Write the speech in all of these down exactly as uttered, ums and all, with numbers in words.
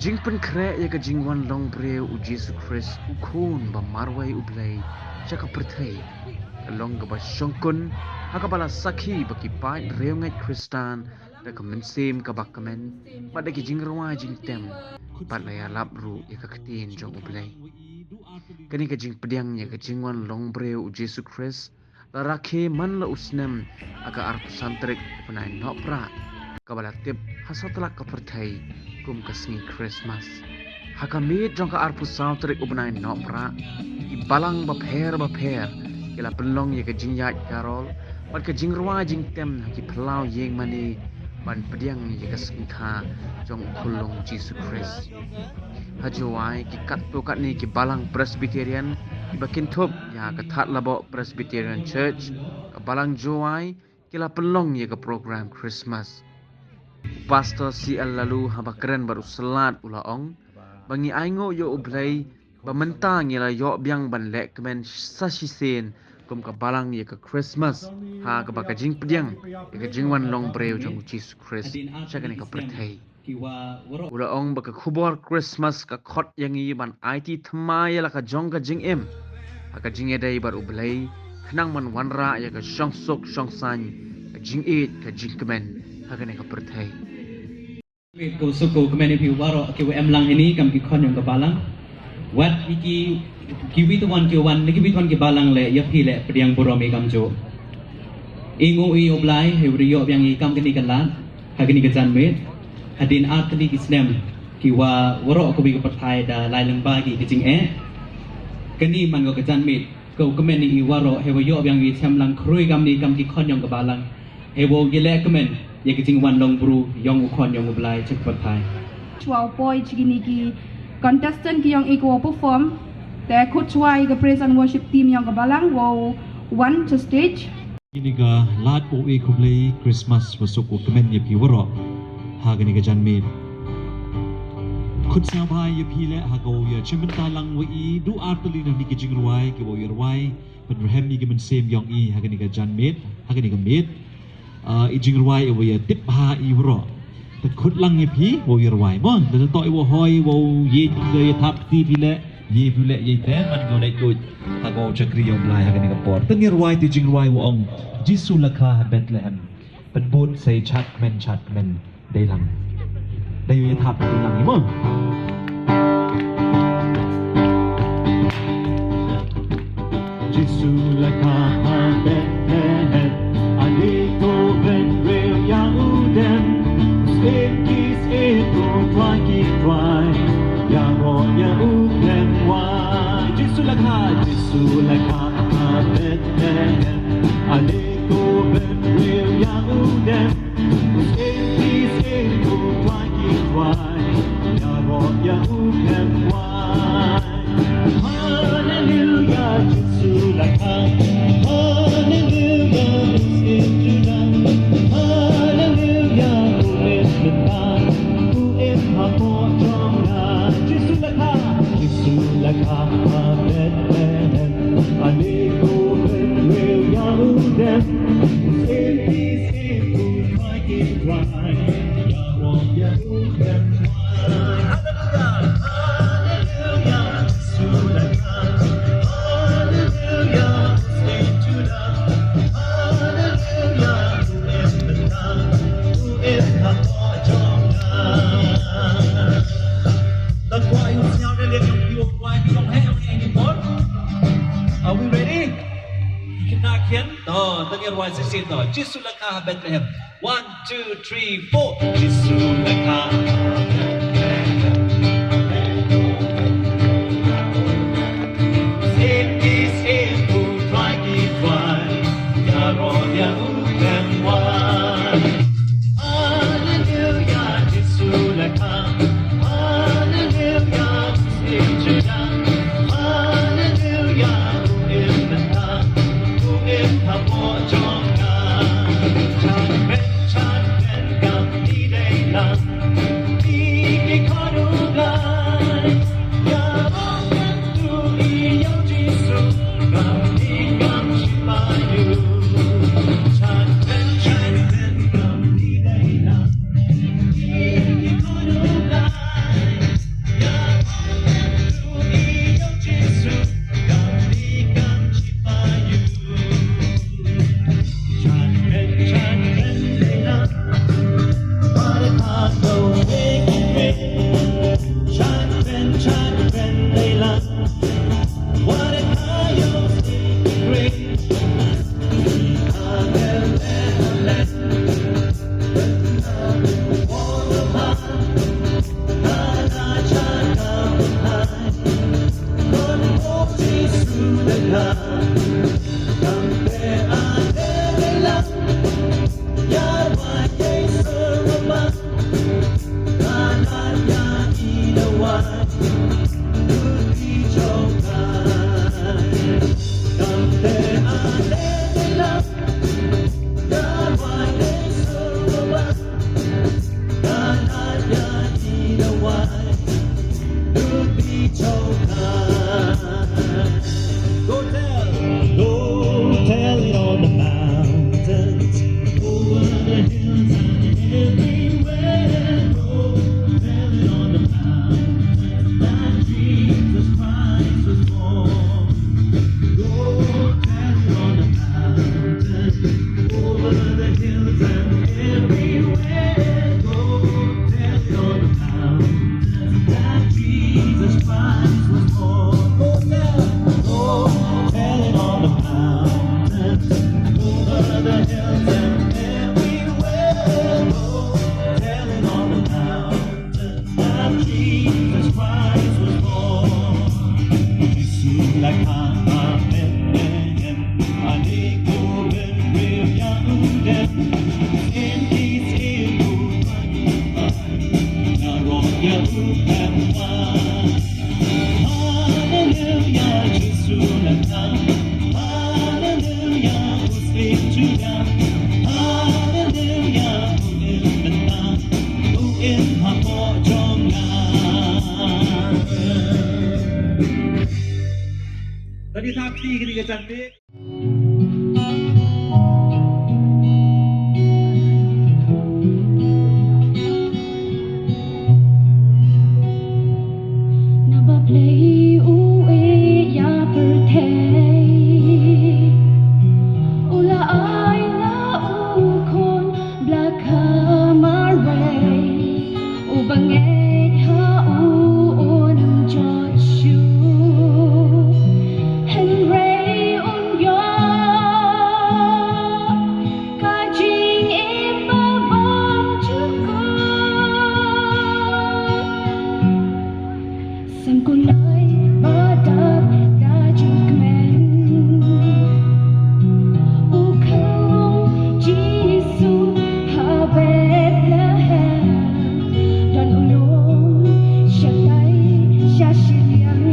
Jingpynkhreh ïa ka jingwan long briew u Jisu Khrist u Khun ba marwei u Blei sha ka pyrthei, ka long kaba shongkun ha kaba la sakhi ba ki paid riewngeit Khristan da ka mynsiem kaba kmen bad da ki jingrwai jingtem, bad la ïalap ruh ïa ka ktien jong u Blei. Kane ka jingpdiang ïa ka jingwan long briew u Jisu Khrist la rakhe man la u snem ha ka arphew san tarik u bnai Nohprah, kaba la tip ha satlak ka pyrthei kum ka sngi Christmas. Ha ka miet jong ka arphew saw tarik u bnai Nohprah, ki balang bapher bapher ki la pynlong ïa ka jingïaid karol bad ka jingrwai jingtem ha ki phyllaw ïing mane ban pdiang ïa ka sngi kha jong u Khunlung Jisu Khrist. Ha Jowai, ki katto katne ki balang Presbyterian kiba kynthup ïa ka Thadlaboh Presbyterian Church, ka balang Jowai, ki la pynlong ïa ka program Christmas. Pastor C L Laloo haba kren bad u Salad u la ong ba ngi ainguh ïa u Blei ba mynta ngi la ïoh biang ban leh kmen sa shisien kum ka balang ïa ka Christmas ha kaba ka jingpdiang ïa ka jingwan long briew jong u Jisu Khrist sha kane ka pyrthei. U la ong ba ka khubor Christmas ka khot ïa ngi ban aiti thymmai ïa la ka jong ka jingim ha ka jingïadei bad u Blei, khnang ban wanrah ïa ka shongsuk shongsaiñ, ka jingïeit, ka jingkmen ha kane ka pyrthei. Ko suk ko kmen ïa phi waroh kiwa em lang hangne kam ki khon jong ka balang. Wat ïa ki, kiwi tuwan ki wan, ne kiwi tuwan ki balang leh, ïa phi leh pdiang burom ïa kamjooh. Ïnguh ïa u Blai heiwa da ïoh biang ïa kam kane ka lad ha kane ka janmiet. Hadien ar tylli ki snem kiwa waroh kawi ka pyrthei da lai lyngba ki ka jingeh. Kane man ko ka janmiet ko kmen ïa i waroh heiwa ïoh biang ïa i shem lang khrui kamne kam ki khon jong ka balang. Heiwa u ïaleh kmen ïa ka jingwan long briew jong u Khun jong u Blei sha ka pyrthei. Chwa u poi cha kine ki contestant ki jong i ko perform. Te khut chwa ïa ka praise and worship team jong ka balang wow wan cha stage. Kine ka lad u e khublei Christmas wa suk u kmen ïa phi waroh ha kane ka janmiet. Khut sngewbha ïa phi leh ha ka wow ïa chimbynta lang wa i du ar tylli na kine ki jingrwai ki wow ïa rwai pynrhem ïa ki mynsiem jong i ha kane ka janmiet, ha kane ka miet. Ah, i jingrwai i wa ïa tip bha i waroh. Te khut lang ïa phi wow ïa rwai mo. Te to i wa hoi wow ïa ïa thap kti phi leh, ïa phi leh ïa te man ko leh duh ha ko chakri jong u Blai ha kane ka por. Te ngi rwai te jingrwai wa ong Jisu la kha ha Bethlehem. Pynbud sei chat kmen chat kmen. Dei lang. Dei ïa thap dei lang mo. Jisu la kha ha Bethlehem, ale ko Bethlehem ïa u dem. Sngewbha ki trai, ïa ro ïa u dem wa. Jisu la kha, Jisu la kha ha Bethlehem, ale ko Bethlehem ïa u dem. Hallelujah, Jisu la kha. Hallelujah, Hallelujah, u im ha Jisu la kha. Jisu la kha ha Bethlehem. Ani ko Bethlehem ïa u dem. Are we ready? Kynda khian. To, to ngi rwai shisien to. Jisu la kha ha Bethlehem. One, two, three, four. Jisu la kha ha Bethlehem. Safety, safety, fly, fly. Ïa ro ïa u khlem wan. Hallelujah, Jisu la kha. Hallelujah, sing to Jah. Hallelujah, u im mynta, u im hapoh jong nga. Chan men, chan men, kam ni dei lang. Ni Go tell, go tell it on the mountains, over the hills and everywhere. Go tell it on the mountains that Jesus Christ was born. Go tell it on the mountains, over the hills and everywhere. Go tell it on the mountains that Jesus Christ was born. Go tell, go tell it on the mountains, over the hills and everywhere. Go tell it on the mountains that Jesus Christ was born. Jisu la kha ha Bethlehem, a leh ko bynriew ïa u dem. Syiem ki syiem u wan u wan, na rok ïa u khlem wan. Haleluya, Jisu la kha. Haleluya, u syiem Judah. Haleluya, u im mynta, u im hapoh jong nga. Tadi thap kti kini ka cantik. Naba Blei u ïeit ïa pyrthei, u la ai la u Khun Blei ka marwei. Uba ngeit ha u un ym jot shuh, hynrei un ïoh ka jingim ba bymjukut. Sngewkhuslai ba dap da jingkmen, u khun Jisu ha Bethlehem. Don u long shatai sha shiliang,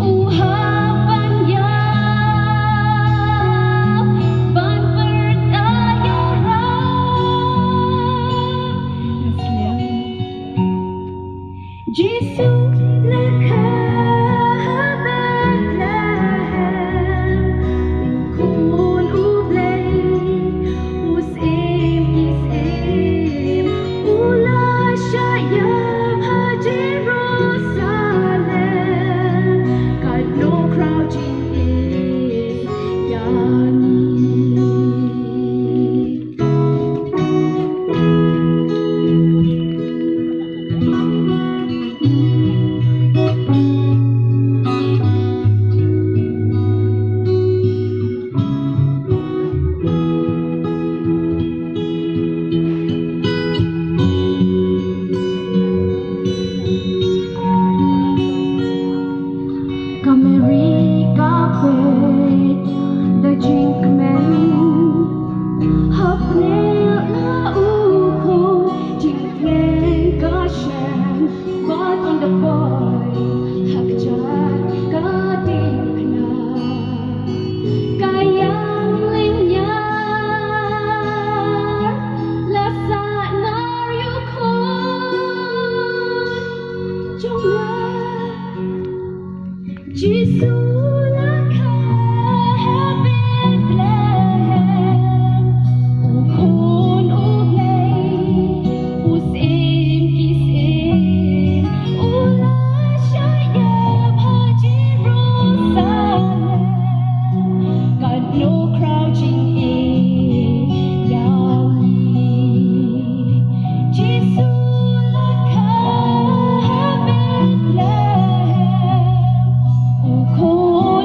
u hap ban ïap ban pyrta ïa u ram. Jisu la kha ha Bethlehem, u Khun u Blei, u Syiem ki syiem, u la shah ïap ha Jerusalem, katno khraw jingïeit ïa ngi. Ka Mary ka peit da jingkmen, hapdeng la u Khun jingtngen ka shem, bad ynda poi ha kjat ka diengphna, ka Ïing Lynñiar la sahnarphna ïa u Khun jong nga. Jisu la kha ha Bethlehem, u Khun u Blei, u Syiem ki syiem, u la shah ïap ha Jerusalem, katno khraw jingïeit ïa ngi. Jisu la kha ha Bethlehem, u Khun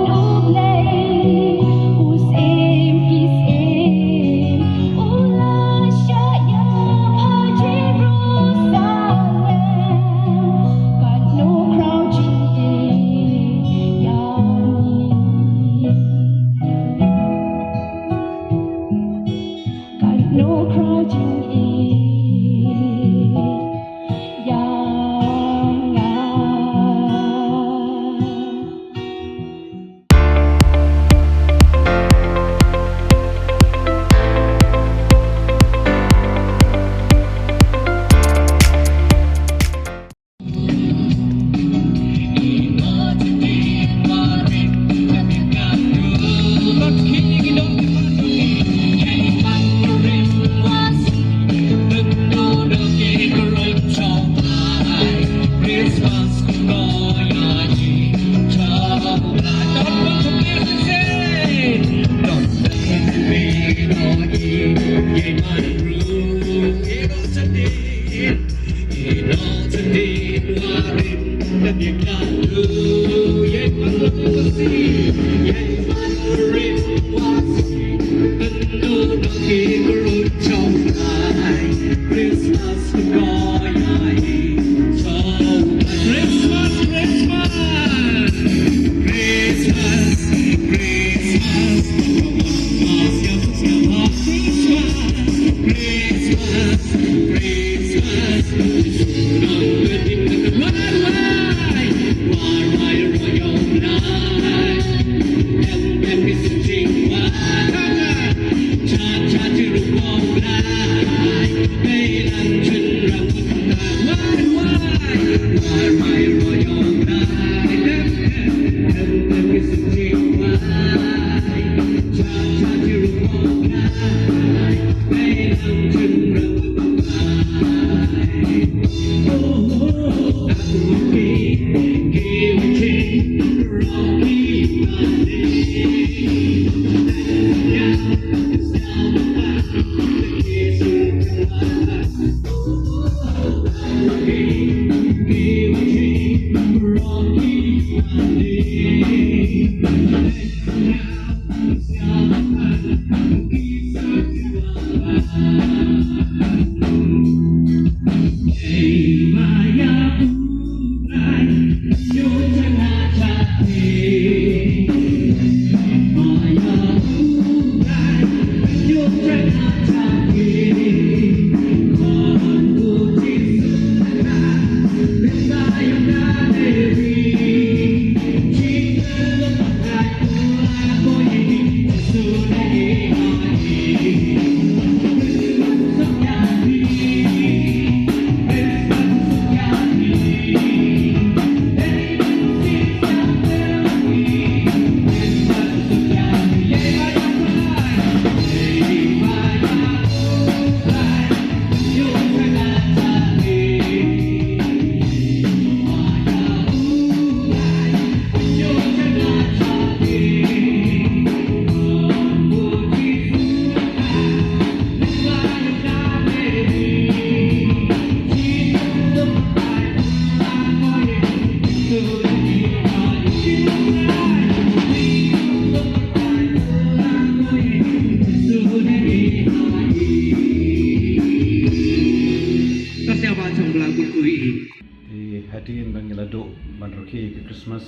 Te hadien ba ngi la duh ban rakhe ïa ka Christmas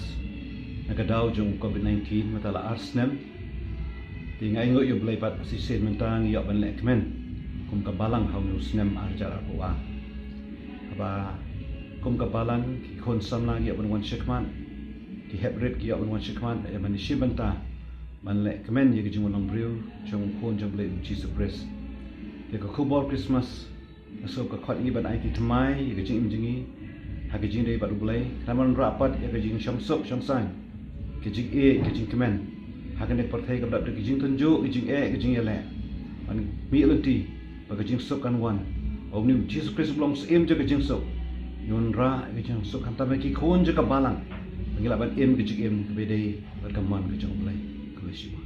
na ka daw jong u covid nineteen mynta la ar snem, te nga ainguh ïa U Blei pat ba shisien mynta ngi ïoh ban leh kmen kum ka balang ha une u snem ar hajar arphew ar. Haba kum ka balang ki khun samla ngi ïoh ban wan shakhmat, ki hep rit ki ïoh ban wan shakhmat ïa ban ïashim bynta ban leh kmen ïa ka jingwan long briew jong u Khun jong U Blei U Jisu Khrist. Ïa ka khubor Christmas ka suk ka khot ïa ngi ban aiti thymmai ïa ka jingim jong ngi ha ka jingïadei bad U Blei, khnang ban wanrah pat ïa ka jingshong suk shong saiñ, ka jingïeit, ka jingkmen ha kane ka pyrthei kaba dap da ka jingtynjuh, ka jingeh, ka jingïaleh. Ban mih lynti ba ka jingsuk kan wan. Ba une U Jisu Khrist uba long Syiem jong ka jingsuk, un wanrah ïa ka jingsuk khamtam ïa ki khun jong ka balang, ba ngi lah ban im ka jingim kaba ïadei bad ka mon ka jong U Blei. Khublei shibun.